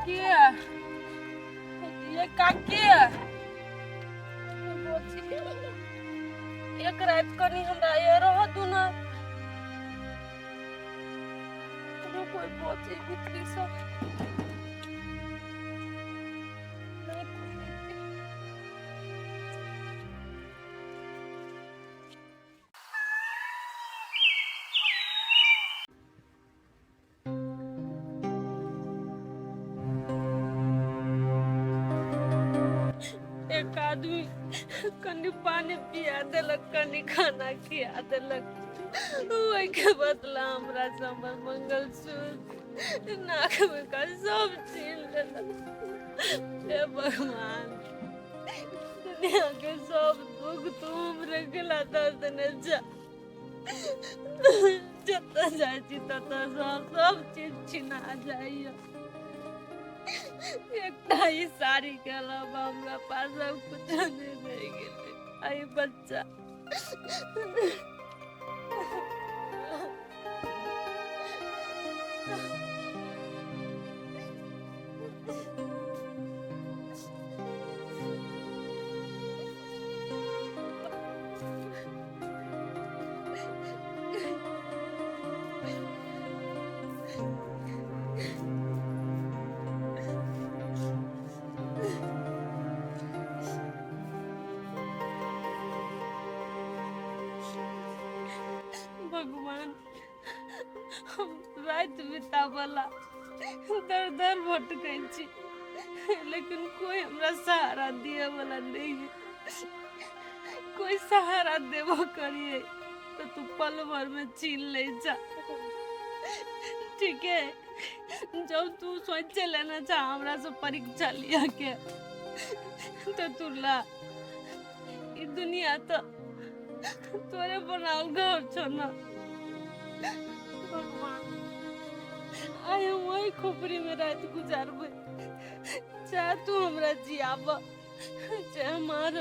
काकी, ये काकी, एक रात कनी हमरा ये रह दू ना। कोनो कोई बचे भीतरी से नहीं कोई। एक आदमी कनी पानी पिया देलक, कनी खाना खिया देलक, ओहिके बदला हमरा से हमर मंगलसूत्र, नाक में का सब छीन लेलक। हे भगवान, दुनिया के सब दुख तू हमरे गला दऽ देने जा। जतऽ जाइ छी ततऽ सब चीज छिना जाइए। एकटा ई साड़ी के अलावा हमरा पास अब कुछ नहीं रहि गेलै। आ ई बच्चा। भगवान, हम राति बितावला दर दर भटकै छी, लेकिन कोई हमरा सहारा दिए वाला नहीं है। कोई सहारा देबो करिए तो तू पल भर में छीन ले जा। ठीक है, जब तू सोचे लेना चाह हमरा से परीक्षा लिया के, तो तू ला। ई दुनिया तो तोरे बनावल घर छो ना भगवान। आइ हम वही खोपड़ी में रात गुजारबै, चाहे तू हमरा जियाब चाहे मार।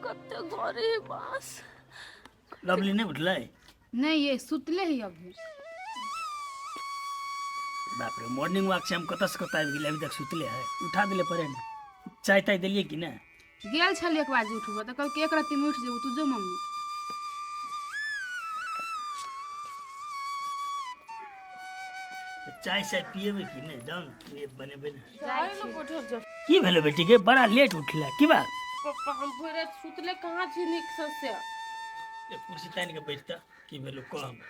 कते घरे बास। लवली नहीं उठलै? नहीं, ये सुतले ही अभी। बाप रे, मॉर्निंग वॉक से हम कतऽ से कतऽ आबि गेलै, अभी तक सुतले है। उठा देले पड़े ने, चाय ताय देलियै कि नहि? गेल छलियै एक बाजी उठबो तऽ कहलकै एक रत्ती में उठि जेबो, तू जो मम्मी। तऽ चाय साय पिएबै कि नहि? जाउ ने, पिए बनेबै ने। चाय ने बैठल जा। की भेलै बेटी के, बड़ा लेट उठला, की बात? पप्पा, हम भरि राति सुतले कहाँ छी नीक से। से एक कुर्सी तानि के बैठता। की भेलो, कह हमरा,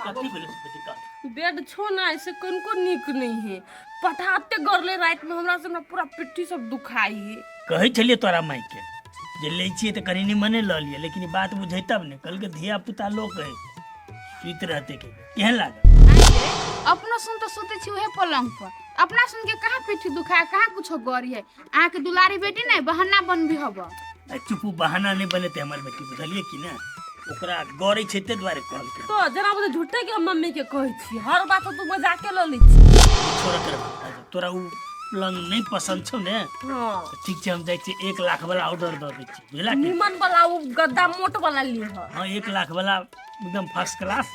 कथी भेलो बेटी, कह। बेड छो ना, ऐसे कनको नीक नहीं है। पटाते गरले रात में हमरा से, हमरा पूरा पिट्ठी सब दुखाई है। कहै छलियै तोरा माय के जे लै छियै तऽ कनि निमने लऽ लिअ, लेकिन ई बात बुझै तब ने। कहलकै धिया पुता लोक है, सुति रहतै के केहन लागल। अपनो सुन तऽ सुतै छी उहे पलंग पर, अपना सुन के कहाँ पीठी दुखाय, कहाँ कुछो गरी है। अहाँके दुलारी बेटी ने बहाना बनबी हब। आ चुपू, बहाना नहि बनेतै हमर बेटी, बुझलियै कि ने? ओकरा गरै छै ताहि दुआरे कहलकै। तो जना बोले झूठे के हम मम्मी के कहै छी, हर बात तू मजाके लऽ लै छी। छोड़ कर, तोरा उ पलंग नहि पसंद छौ ने? हाँ। तऽ ठीक छै, हम जाइ छियै 1 लाख वाला ऑर्डर दऽ दै छियै, बुझला कि? निमन वाला उ गद्दा मोट वाला लीह। हाँ, 1 लाख वाला एकदम फर्स्ट क्लास,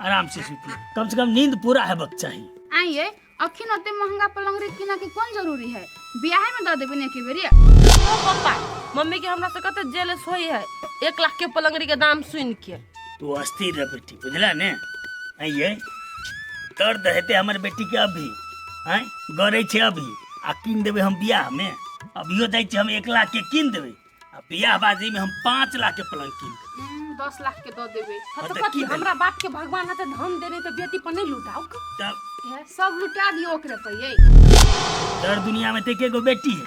आराम से सुती, कम से कम नींद पूरा हेबाक चाही। आइए, अखिन ओते महंगा पलंगरी किना के कोन जरूरी है? बियाहे में दऽ देबै ने एके बेरी। ओ पप्पा, मम्मी के हमरा से कते जेलस होई है 1 लाख के पलंगरी के दाम सुन के। तू अस्थिर रह बेटी, बुझला ने? आइए, दर्द हेतै हमर बेटी के अभी, आँय गरै छै अभी, आ कीन देबै हम बियाह में। अभियो जाइ छियै हम 1 लाख के कीन देबै, आ बियाह बाजी में हम 5 लाख के पलंग कीन देबै। 10 लाख के दऽ देबै। हाँ, हाँ तऽ तऽ कथी की भेलै? हमरा बाप के भगवान हते धन देने तऽ बेटी पर नहीं लुटाउ। तब हे, सब लुटा दियौ ओकरे पर यै। दर दुनिया में ते एगो बेटी है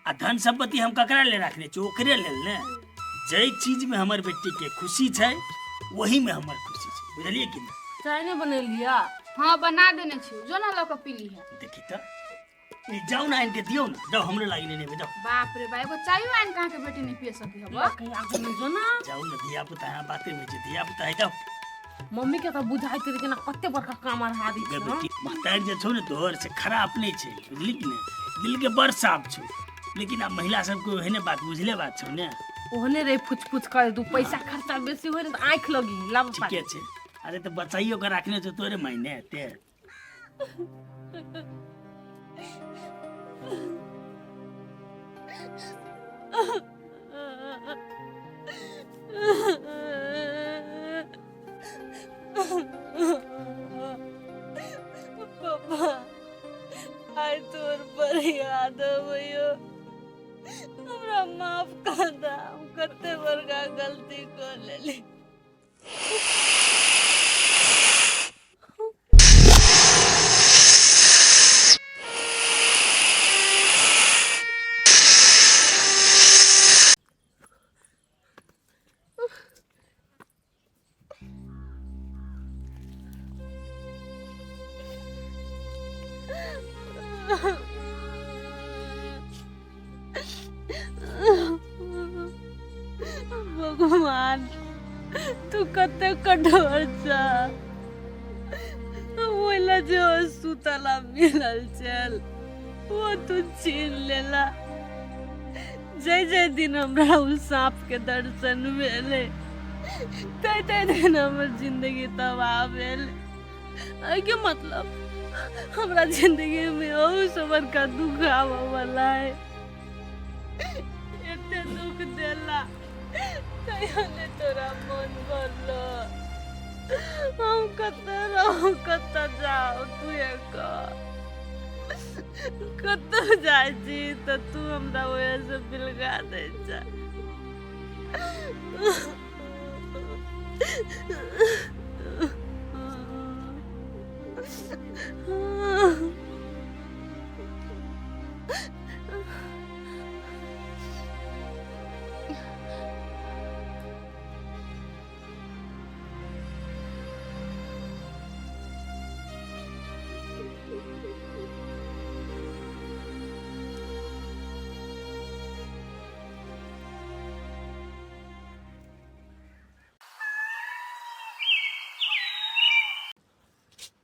आ धन संपत्ति हम ककरा ले रखने छी? ओकरे लेल ने। जै चीज में हमर बेटी के खुशी छै वही में हमर खुशी छै, बुझलिए कि नहीं? चाय नहीं बनेलिया? हाँ बना देने छी, जो ना लऽ कऽ पी लीहे। देखी तऽ ई जाउ ना, आनि के दियौ ना, जाउ हमरे लागी नहीं जाउ। बाप रे बा, एगो चायो आनि कऽ अहाँके बेटी नहीं पिए सकी हबो? कहीं आगू में जो ना। जाउ ना, धिया पुता यहाँ बाते में छै, धिया पुता है, जाउ। मम्मी के तऽ बुझाइत रहे केना कते बड़का काम अढ़ा दै गे छै। बेटी, महतारि जे छौ ने तोहर से खराब नहीं छै, बुझली कि नहीं? दिल के बड़ साफ छौ, लेकिन आब महिला सबके ओहने बात बुझले बात छौ ने। ओहने रहे फुच फुच कर दू पैसा खर्चा बेसी होय ने तऽ आँखि लगी लाभ। ठीके छै। अरे तऽ बचाइयो के राखने छौ तोरे मायने ते। पापा, आइ तोर पर याद अबैयो, हमरा माफ कर दा, हम कते बड़का गलती कर लेली। भगवान, तू कते कठोर छ। ओइला जे सुतला मिलल छल वो तू छीन लेला। जै जै दिन हमरा उ सांप के दर्शन भेलै तै तै दिन हमर जिंदगी तबाह भेल। एहिके मतलब हमरा जिंदगी में अहू से बड़का दुख आबऽ वाला है। एते दुख देला तैयो ने तोरा मन भरलो। हम कतऽ रहू, कतऽ जाउ, तू कह। कतऽ जाइ छी तऽ तू हमरा ओहे से बिलगा दै छ।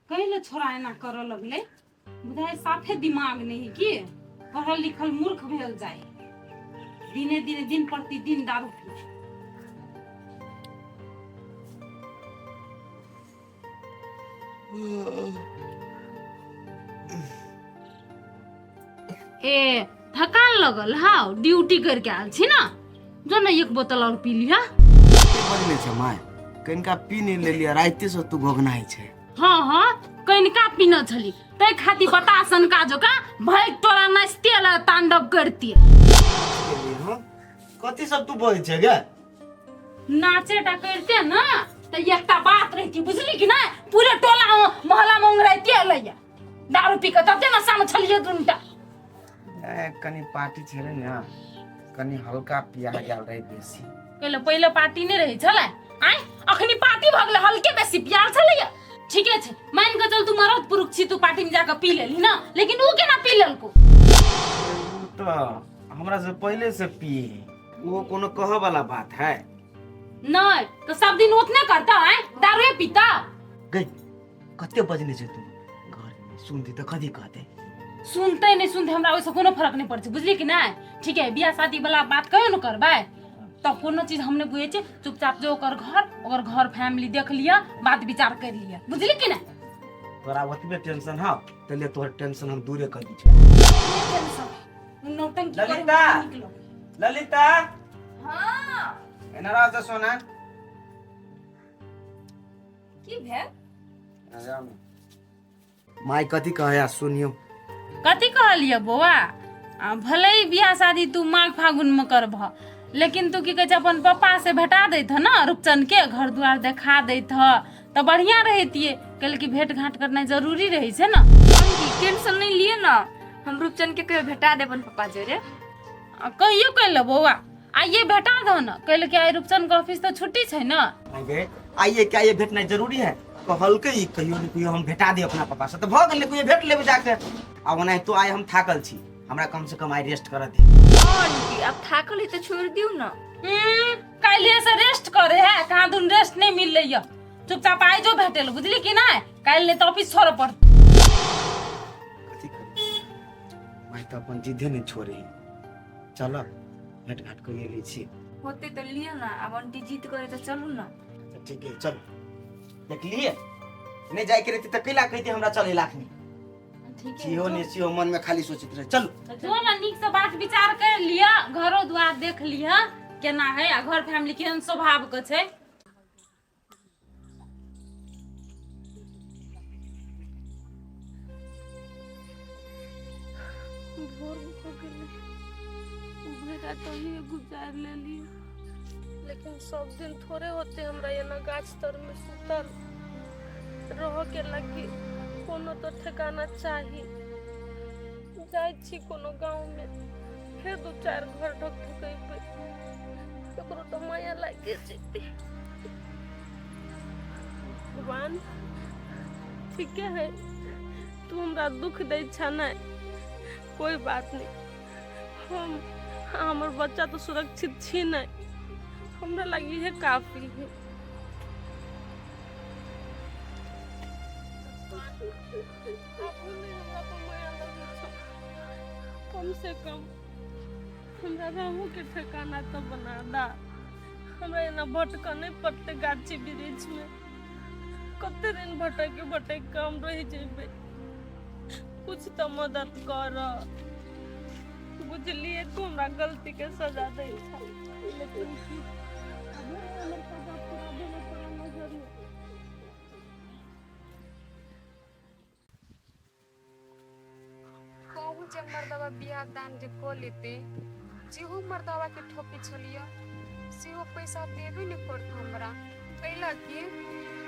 कैले छोरा एना करऽ लगलै? बुझाइ साफे दिमाग नहीं है की पढ़ल लिखल मूर्ख भेल जाए। दिने दिने दिन प्रतिदिन दारू पी। ए थकान लगल? हाँ, ड्यूटी करके आयल छी ना, जो ना एक बोतल और पी लिहा। बजने छै माय, कनिका पी नहि लेलियै, राइते से तू घोघनाइ छै। हाँ हाँ, कनिका पीने छली तै खातिर बता सनका जोका भाई तोरा नाचते ला तांडव करती। हँ, कथी सब तू बजै छै गे? नाचे टा करते ना तऽ एकटा बात रहती, बुझली कि नहीं? पूरे टोला मोहल्ला में उंगराइते अलैया दारू पी के, तते नशा में छलिए दुनटा। ए, कनि पार्टी छै रे ने, कनि हल्का पिया गेल रहे बेसी। पहिले पहिले पार्टी नहि रहै छलै? आँय, अखनी पार्टी भऽ गेलै, हल्के बेसी पियाल छलैया। ठीके छै, मान के चल तू मरद पुरुष छी, तू पार्टी में जाके पी लेली ना, लेकिन ऊ केना पी लेलको? उ तऽ हमरा से पहिले से पिए, वो कोनो कहऽ वाला बात है? नहीं तो सब दिन उतने करता है, दारूए पीता। गई, कते बजने छै? तू घर में सुनती तऽ कथी कहते? सुनते नहीं सुनते हमरा ओहिसँ कोनो फर्क नहीं पड़ै छै, बुझली कि नहीं? ठीक है, बियाह शादी वाला बात कहियो न करबै तब कोनो चीज हम नहीं बुझै छियै। चुपचाप जो ओकर घर, ओकर घर फैमिली देख लिअ, बात विचार कर लिअ, बुझली कि नहीं? तोरा ओतबे टेंशन हौ तऽ ले, तोहर टेंशन हम दूरे कर दै छियौ। नौटंकी करे में ललिता! नीक लगै। ललिता! हाँ। एना रह तऽ सोना। की भेल? माय कथी कहया सुनियो। कथी कहलियै बौआ? आ भले ही बियाह शादी तू माघ फागुन में करबह, लेकिन तू की कहै छै अपन पप्पा से भेटा दैत ह ने रूपचन के घर दुआर देखा दैत ह तऽ बढ़िया रहितियै। कैले कि भेंट घाट करनाइ जरूरी रहै छै ने। आंटी टेंशन नहीं लिए ना, हम रूपचंद के कहियो भेटा देब अपन पप्पा जोरे। आ कहियो कैले बौआ आइए भेटा दह ने, कैले कि आइ रूपचन के ऑफिस तऽ छुट्टी छै ने। आइए आइए क्या ये भेटनाइ जरूरी है? कहलकै ई कहियो ने कहियो हम भेटा दे अपना पापा से, तऽ भऽ गेलै, कहियो भेट लेबै जाके। आ ओनाहितो आइ हम थाकल छी, हमरा कम से कम आइ रेस्ट करऽ दे। आंटी अब थाकल है तो छोड़ दियो ना। काल्हिए से रेस्ट करे है, कहाँ दुन रेस्ट नहीं मिललै यऽ। चुपचाप आइ जो भेटेल, बुझली कि नहि? काल्हि नहि तऽ ऑफिस छोड़ऽ पड़त। कथी करी, माय तऽ अपन जिद्दे नहि छोड़े है। चल भेट घाट करिए लै छी। होते तो लियो ना, अब आंटी जिद करे तो चलू ना। अच्छा ठीक है चल। देखलिए नहीं जाए के रहती तऽ कैला कहती हमरा चले लाखनी। ठीक है छियो ने छियो मन में खाली सोचैत रहे। चलू जो ना नीक से बात विचार कर लिअ, घरो द्वार देख लिअ केना है आ घर फैमिली केहन स्वभाव के छै। भोर भऽ गेलै, भरि राति ओहिए गुजार लेलियै, लेकिन सब दिन थोड़े होते हमरा एना गाछ तरमे सुतल रहके लगी। कोनो तऽ ठेकाना चाही। जाइ छी कोनो गाँवमे, फेर दू चारि घर ढकढकेबै, ककरो तऽ माया लागि जेतै। भगवान ठीके है, तू हमरा दुख दै छह नहि, कोई बात नहीं, हम हमर बच्चा तो सुरक्षित छी नहीं, हमरा लगी है काफी है। आबो नहि हमरा पर माया लगै छौ, कम से कम हमरा रहू के ठिकाना तो बना दा। हमरा एना भटकऽ नहि पड़तै गाछी वृक्ष में। कते दिन भटक भटक के हम रहि जेबै? कुछ तऽ मदद कर। बुझलिए तू हमरा गलती के सजा दै छा, लेकिन की अभी हमर सजा पूरा भेलै तोरा नजर में? कहू जे मर्दबा बियाह दान जे कऽ लेते, जेहो मर्दबा के ठोके छलियै सेहो पैसा देबे नहि करतै हमरा। कैला कि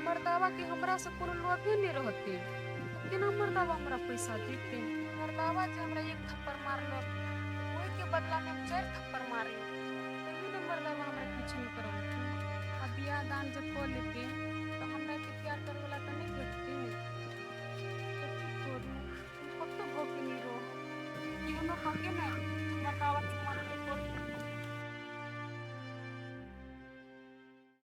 मर्दबा के हमरा से कोनो लोभे नहि रहतै, तऽ केना मर्दबा हमरा पैसा देतै? मर्दबा जे हमरा एक थप्पड़ मारलक, ओहिके बदलामे हम 4 थप्पड़ मारली, तैयो ने मर्दबा हमरा किछु नहि करलकै। आ बियाह दान जे कऽ लेतै तऽ हमरा एते प्यार करैवला तऽ नहि भेटतै। तऽ की करू, कतहु भऽ के नहि रहब। केहनो कऽ के ने